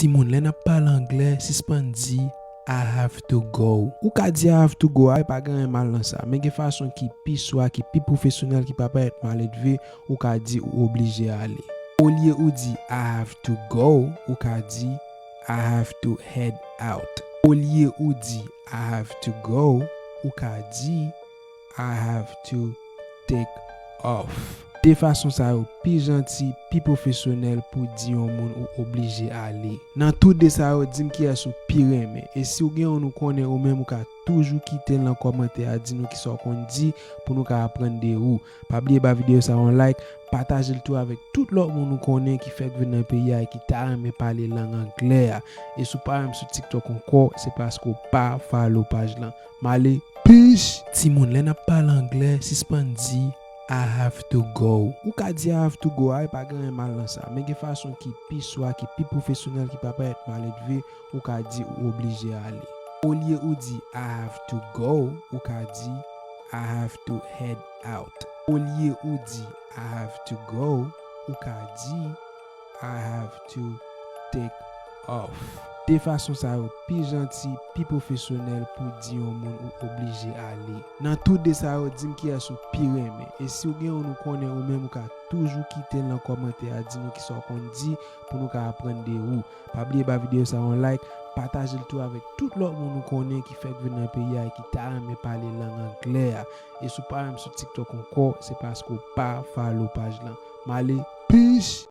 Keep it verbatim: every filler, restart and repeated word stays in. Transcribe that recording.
Timoun, lè n ap pale anglè, sispann di I have to go. Ou ka di I have to go, a, pa gen anyen mal nan sa. Men gen fason ki pi swa, ki pi pwofesyonèl, ki pa parèt maledve, ou ka di ou oblije ale. Olye ou di I have to go, ou ka di I have to head out. Olye ou di I have to go, ou ka di I have to take off. De fason sa yo pi janti, pi pwofesyonèl pou di yon moun ou oblije ale. Nan tou de sa yo, di m kiyès ou pi renmen. E si w gen youn ou konnen ou menm, ou ka toujou kite l nan kòmantè a, di nou kisa w konn di pou nou ka aprann de ou. Pa bliye ba videyo sa yon like, pataje l tou avèk tout lòt moun ou konnen ki fèk vin nan peyi a e ki ta renmen pale lang anglè a. E si w pa wè m sou TikTok ankò, se paske w pa follow paj lan. M ale, peace! Timoun, lè n ap pale anglè, sispann di I have to go. Ou ka di I have to go, a, e pa gen anyen mal nan sa. Men gen fason ki pi swa, ki pi pwofesyonèl, ki pa parèt maledve, ou ka di ou oblije ale. Olye ou di I have to go, ou ka di I have to head out. Olye ou di I have to go, ou ka di I have to take off. De fason sa yo pi janti, pi pwofesyonèl pou di yon moun ou oblije ale. Nan tou de sa yo, di m kiyès ou pi renmen. E si w gen youn ou konnen ou menm, ou ka toujou kite l nan kòmantè a, di nou kisa w konn di pou nou ka aprann de ou. Pa bliye ba videyo sa yon like, pataje l tou avèk tout lòt moun ou konnen ki fèk vin nan peyi a e ki ta renmen pale lang anglè a. E si w pa wè m sou TikTok ankò, se paske w pa follow paj lan. M ale, peace!